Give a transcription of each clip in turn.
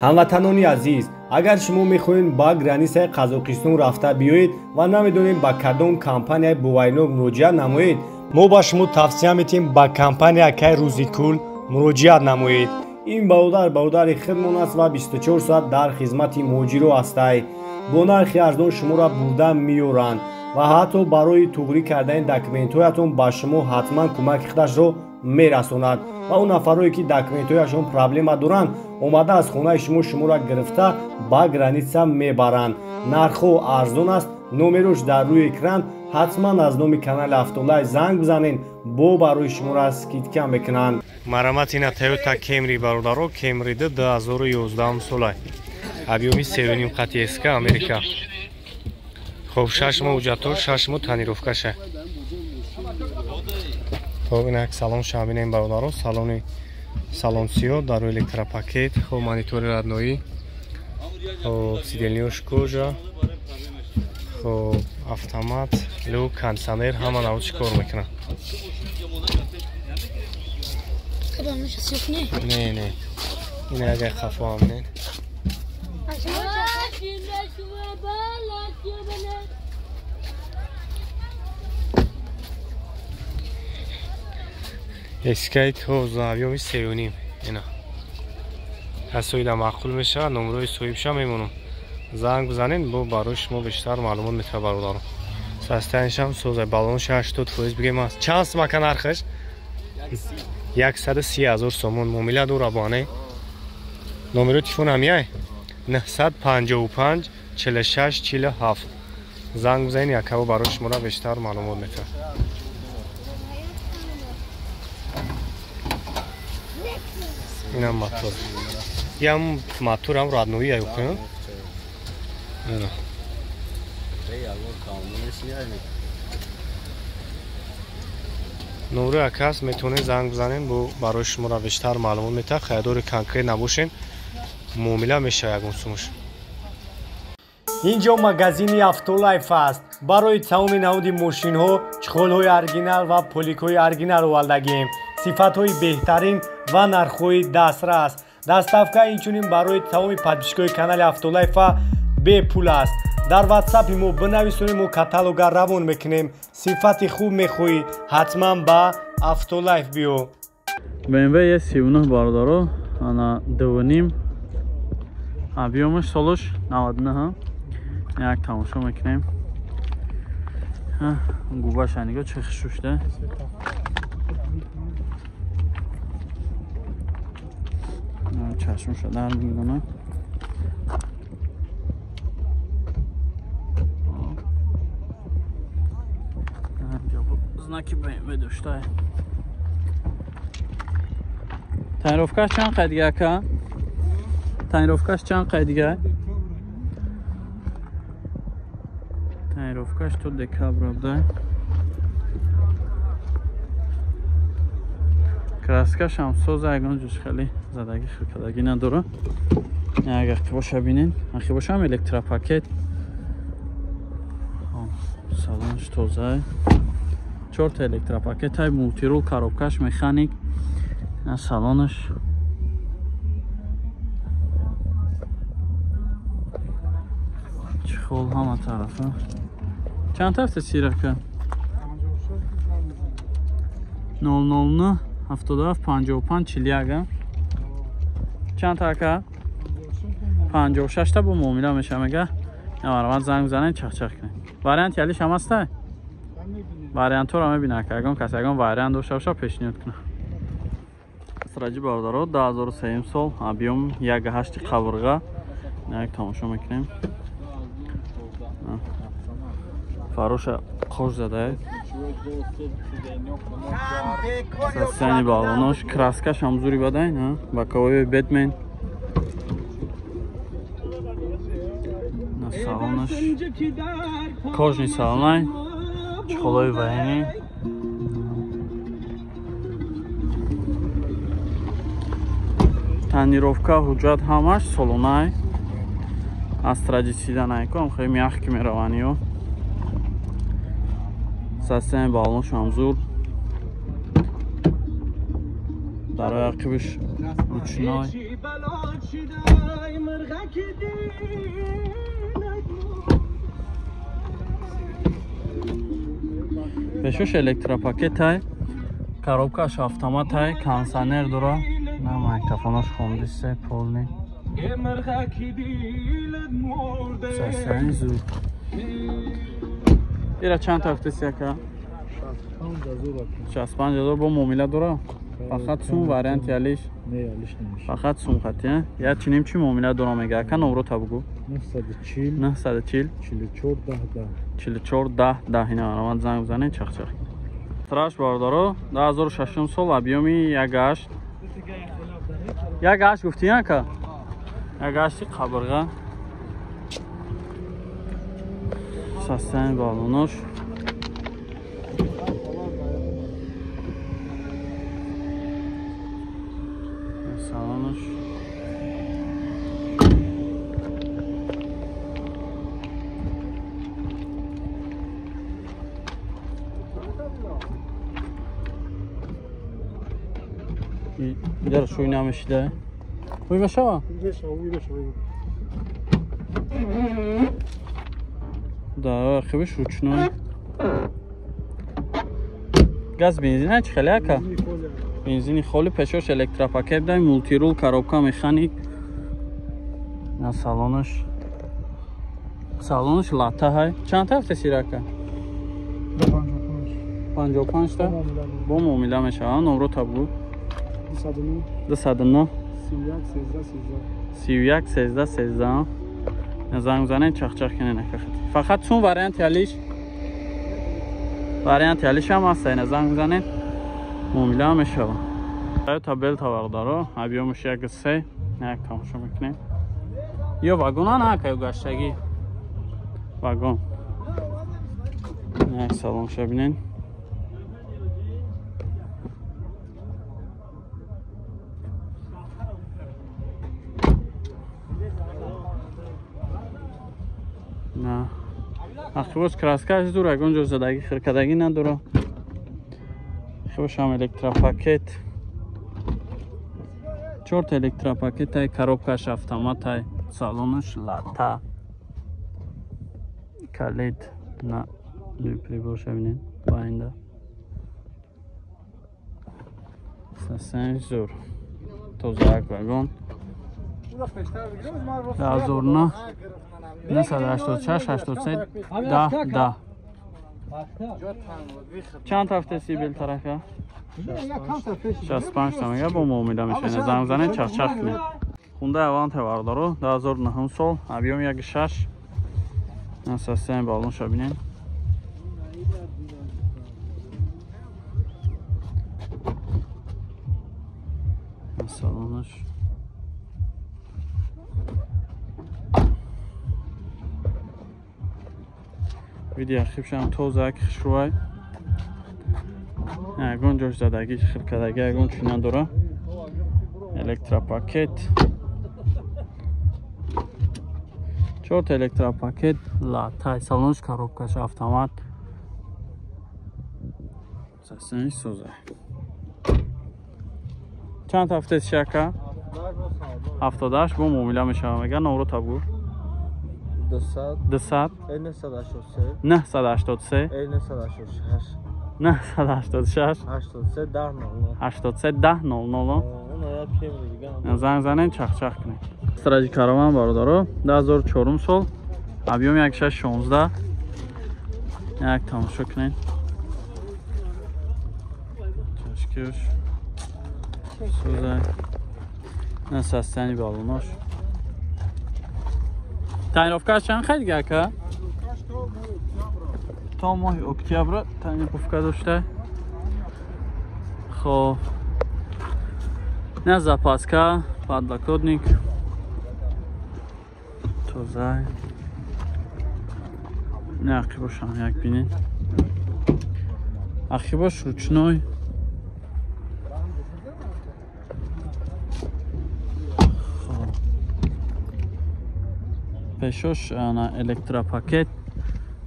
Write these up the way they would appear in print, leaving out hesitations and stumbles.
Ҳамватанони азиз, агар шумо мехоҳед ба границаи Қазоқистон рафта биёед ва намедонед ба кадом компанияи боваринок муроҷиат намоед, мо ба шумо тавсия метиҳем ба компания Акай Рӯзикул муроҷиат намоед. Ин бародар бародари худмон аст ва 24 соат дар хизмати муҳоҷиро ҳастай. Бо нархи арзон шуморо бурда меёранд ва ҳатто барои туғрӣ кардани документҳоятон ба шумо ҳатман кӯмаки худашро мерасонад ва он нафарое ки документҳояшон проблема доранд, омада аз хонаи шумо шуморо гирифта ба граница мебаранд. Нархҳо арзон аст, номерош дар рӯи экран. Ҳатман аз номи канали Автолайф занг бизанед, бо барои шуморо скидка мекунанд. Марамат ина Toyota Camry бародаро, Camry 2011 сола. Объёми 3.5 қати СК Америка. Хоб 6 моҳ ҳуҷҷатҳо, 6 моҳ тонировкаша. Хоб инак салон шабинем бародаро, салони салон сиё дар рӯи электропакет, хоб монитори родноӣ, хоб сидельниёш кожа, хоб автомат, люк, кондиционер ҳама навъ чӣ кор мекунад. Не, не. Ин агар хафо ҳам не. Эскай тоза объёми 3.5 ина. Касоида маъқул мешавад, номрои соҳибша мемонам. Занг бизанед, бо барои шумо бештар маълумот метавад бародаро. Состоянишам соза, баллонш 80% бигем аст. Чанд сумака нархаш? 130 000 сомон. Муомила дора бо ане. Номерои телефон ҳамияй? 955 46 47. Занг бизанед, якаво барои шуморо бештар маълумот метавад. Инам мотор. Ям моторам роднои аюқи. Ина. Номрои акас метавонед занг бизанед, бо барои шуморо бештар маълумот метавад. Харидори конкрет набошед, муомила мешавад ягон сумаш. Инҷо магазини Автолайф аст. Барои тамоми намуди мошинҳо, чехолҳои оригинал ва поликҳои оригинал овардагием. Сифатҳои беҳтарин ва нархҳои дастрас. Доставка инчунин барои тамоми подписчикои канали Автолайфа бепул аст. Дар ватсапи мо бинависонед, мо каталога равон мекунем. Сифати хуб мехоҳӣ, ҳатман ба Автолайф биё. BMW E39 бародаро, ана 2.5 объёмаш солаш 99. Як тамошо мекунем. Губаша нигоҳ чӣ хушушда. Чашмша дар мегӯна. Знаки BMW дошта. Тонировкаш чанд қай дига ака? Тонировкаш чанд қай дига? Тонировкаш то декабр буда. Краскаш ҳам соза, ягон ҷош хеле задагӣ хиркадагӣ надора. Агар қибоша бинен, ақибошам электропакет. Салонш тоза. 4 электропакет ай, мултирул, коробкаш, механик. Салонаш. Чехол ҳама тарафа. Чанд тафта сирака? 009 77 55 41. Чанд така? 56 та бо муомила меша мега. Навармат занг бизанед, чахчах кунед. Вариант ялиш ҳам аста? Вариантҳоро мебинад, ягон кас ягон вариант дошта боша пешниҳод кунад. Сраҷи бародаро 2003 сол, объём 1.8 қабурға. Як тамошо мекунем. Фароша қош задае. Состояние баллонош, краскаш ҳам зури бадай, боковой Бэтмен. На салонаш кожный салонай, чехолои военный. Тонировка, ҳуҷҷат ҳамаш солонай. Аз традитсиданай ком хеле мягкий мераваниё. Состояние баллонш ҳам зур. Барои ақибиш ручной. Пешош электропакетай, коробкаш автоматай, кондиционер дора. На магнитофонаш хондисе полный. Сасани зуд. Ира чанд тафтис яка? 65,000 бо муомила дора. Фақат сум варианти алиш? Не, алиш намешавад. Фақат сум хати, я чиним чи муомила дора мега? Ака номро та бугу. 940 940 44 10 10 44 10 10. Ина раванд занг бизанед чах-чах. Траш бародаро 2006 сол объёми 1.8. 1.8 гуфтӣ ака? 1.8 қабырға. Состояние баллонош. Салонош. Дар шуй намешида. Уй мешава? Мешава, Да, хебеш ручной. Газ бензин чи хеле ака? Бензини холи, пешош электропакет дай, мултирул, коробка механик. На салонаш. Салонаш лата ҳай. Чанд тафта сирака? 55 та. Бо муомила мешава. Номро та бугу. 209 31 13 13. Занг занед чах-чах кунед ака. Фақат чун варианти алиш? Варианти алиш ҳам ҳаст, ина занг занед муомила мешава. Та бел тавақдаро, объёмаш 1.3, як тамошо мекунем. Ё вагона на ака, ё гаштагӣ. Вагон. Як салон шабинед. На. Ахибош краскаш дур, ягон ҷо задагӣ хиркадагӣ надора. Хибошам электропакет. Чорта электропакетай, коробкаш автоматай, салонаш лата. Калид на приборша бинед, байнда. Сасен зур. Тозаак вагон. 2009 986 83 10 10. Чанд ҳафта си бел тарафа? 65 та мега бо муомила мешавад. Занг занед чах-чах кунед. Хунда Аванте бародаро 2009 сол, объём 1.6. Насастан баллонша бинед. Салонаш. Видео архившам тоза хушрӯай. Ягон ҷош задагӣ хиркадагӣ ягон чӣ надора. Электропакет. Чорта электропакет латай, салонш коробкаш автомат. Сасани соза. Чанд ҳафта шака? 78 бо муомила мешава мега номро табгу. 200 983 986 83 10 00. Занг занед чах-чах кунед. Стражи караван бародаро 2004 сол, объём 1.616. Як тамошо кунед. Чашкиш. Созай. Насастани баллонош. Тонировкаш чанд хай дига ака? То моҳи октябр тонировка дошта. Хоб. На запаска, подлокотник. Тозай. Не ақибошам як бинед. Ақибош ручной. Пешош ана электропакет,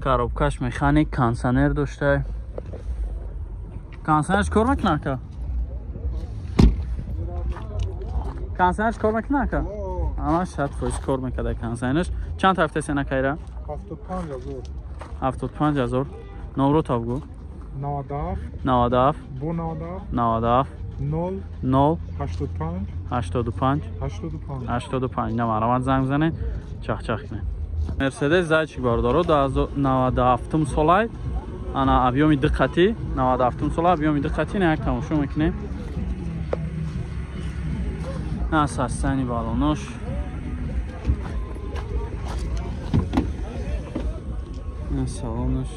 коробкаш механик, кондиционер дошта. Кондиционерш кор мекунад ака? Кондиционерш кор мекунад ака? Ҳамаш 100% кор мекарда консайнаш. Чанд ҳафта сена кайра? 75000. 75000. Номро табгу. 97 97 бо 97 97 0 0 85 85 85 85. Намарамат занг занед, чахчах кунед. Мерседес зайчик бародаро 97 солай. Ана объёми диққати 97 сола объёми диққати на як тамошо мекунем. На састани балонош. На салонош.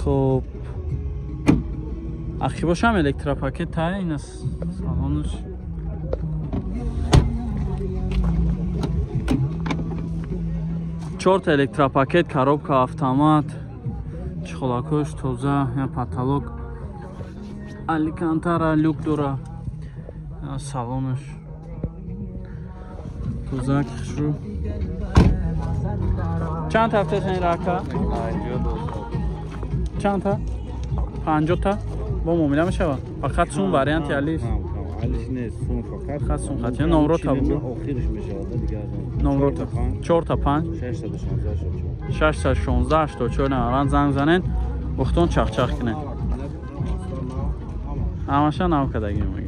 Хоб, ахи бошам электропакет та ин аст салонаш. Чорта электропакет, коробка, автомат, чхолакош тоза, я потолок, алькантара, люк дора, салонаш тоза кишу. Чанд ҳафта сен рака? Чанд та? 50 та? Бо муомила мешавад? Фақат сум варианти алиш. Алиш нест, сум фақат. Фақат сум хати. Номро та бугу. Охириш мешавад дигар. Номро та 4 та 5 616 616 84 навран занг занед, бухтон чахчах кунед. Ҳамаша нав кардагӣ мегӯяд.